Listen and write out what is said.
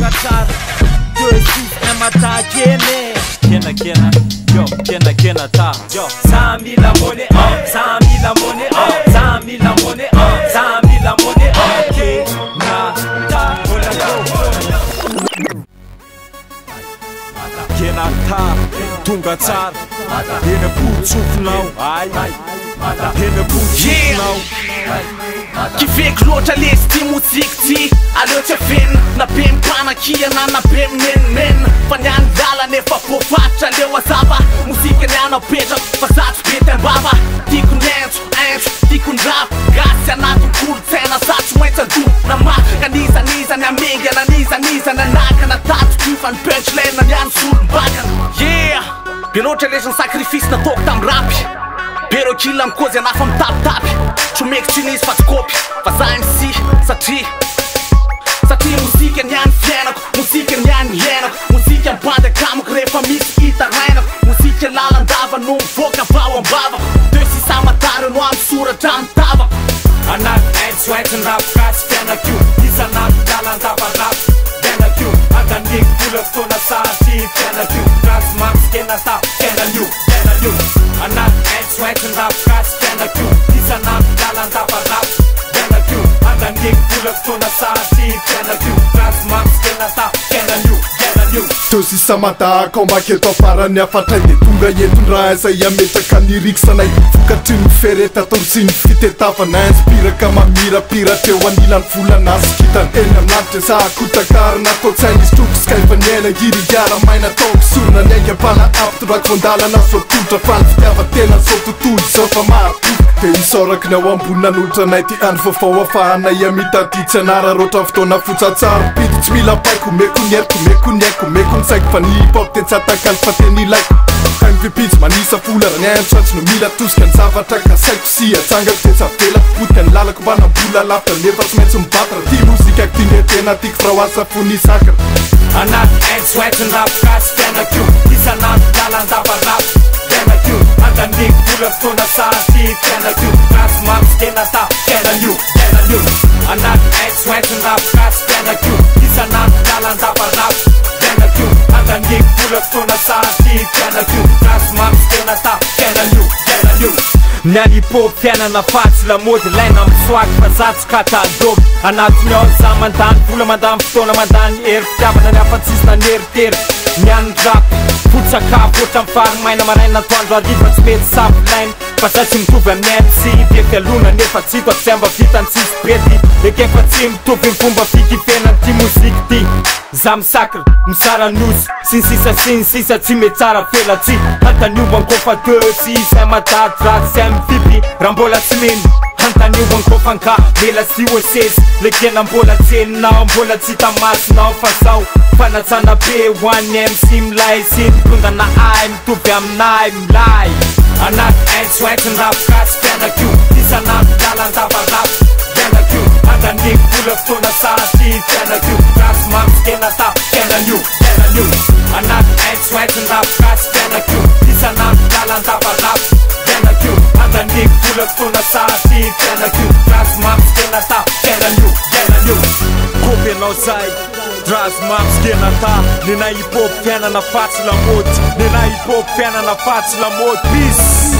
Tonga tsara 2 6 1 mata kene. Kena kena yo kena kena ta yo. Za mila money oh, za mila money oh, za mila money oh, za mila money oh. Kena ta mbola yo. Kena ta tonga tsara eny am-potsofinao ay eny am-potsofinao. Kiveko loatra lesy ty moziky ty, aleo tsy avenina na be mipanakiana na be minenomenina, fa ny any lalana efa voafaritra, aleo azava mozika ny any apetrako fa za tsy be taimbava. Tiako ny entso entso, tiako ny rap gasy anatin'ny kolontsaina, za tsy maintsy andoha na maka n'iza n'iza ny hamingana n'iza n'iza ny hanakana tatiko io fa ny punchline ny any solombakana. Yeah! Be loatra lesy ny sacrifice nataoko tamin'ny rap. Be reo kila mikozy anah fa mitapitapy. Tsy omeko tsiny izy fa tsy kopy fa za MC satria satria mozika ny any fiainako, mozika ny any iainako, mozika mibandy akamako rehefa misy itarainako, mozika lalandava no mivoaka avy ao am-bavako. Deux six amatara no misoratra amin'ny tavako. Anaty aintso aintso ny rap gasy fiainako io, isan'andro lalandava rap fiainako io, andaniako vola fotoana sarotry fiainako io, gasy mamy sy tena ta fiainana io, fiainana io. Anaty aintso aintso ny rap gasy fiainako io, isan'andro lalandava rap fiainako io, andaniako vola fotoana sarotry fiainako io, gasy mamy sy tena ta fiainana io, fiainana io. Teo sisa madaka ao maketo afarany hafatray dia tonga entondra izay hametraka ny riksanay vokatry ny fereta atao sy ny fitetavana inspiraka mamirapiratra eo anilan'ny volana sy kintana eny amin'ny lanitra zahakotaka ary natao tsaina izy troko sy kaifa ny aina girigara maina ataoko sorona ny aingam-pana ampitondrako voandalana zao tolotra fa ny fitiavan-tena zao tontolo izao fa mahaboka dia isaorako ny ao ambony nanolotra anay ty andro vaovao afahanay mitady tsy anararaotra ny fotoana fotsatsaro-pidy tsy mila baiko omeko ny heriko omeko ny aiko omeko ny saiko fa ny hip hop dia tsy atakalo fa tena ilaiko MVP tsy manisa vola raha ny aintso no mila tosika ny zavatra kasaiko sy atsangako dia tsy avelako potika ny lalako mba nambola lavitra nefa tsy maintsy mibatra ty mozika ty nge tena tiako fa raha ho asa fony sakra. Anaty aintso aintso ny rap gasy fiainako io, isan'andro lalandava rap fiainako io, andaniako vola fotoana sarotry fiainako io, gasy mamy sy tena ta fiainana io, fiainana io. Anaty aintso aintso ny rap gasy fiainako io, isan'andro lalandava rap fiainako io, andaniako vola fotoana sarotry fiainako io, gasy mamy sy tena ta fiainana io, fiainana io. Ny any hip hop fiainana fatsy lamody laina misoaky fa za tsy katalogy anatiny ao za mandany vola mandany fotoana mandany hery fitiavana ny hafa tsisy naneritery ny any rap foto-tsakafo ohatran'ny fary maina maraina atoandro hariva tsy mety safilaina fa za tsy mitovy amin'ny MC be fialona nefa tsy hitako izay mba vitany tsisy bety ekeko fa tsy mitovy ny fomba fikifena an'ity mozika ity za misakra mizara nosy sy ny sisa sy ny sisa tsy mety tsara felatsihy antanio ankofa deux six un matady ratsy MVP raha mbola tsy mino antanio ankofa nka lela sy osesy lekena mbola tseninao mbola tsy hita masonao fa zao fanatsana be ho an'ny MC milay sy mitondana ahy mitovy aminay milay. Anaty aintso aintso ny rap gasy fiainako io, isan'andro lalandava rap fiainako io, andaniako vola fotoana sarotry fiainako io, gasy mamy sy tena ta fiainana io, fiainana io. Anaty aintso aintso ny rap gasy fiainako io, isan'andro lalandava rap fiainako io, andaniako vola fotoana sarotry fiainako io, gasy mamy sy tena ta fiainana io, fiainana io. Kopy anao zay Drazy mamy sy tena ta Nena hip hop fiainana fa tsy lamody Nena hip hop fiainana fa tsy lamody. Peace.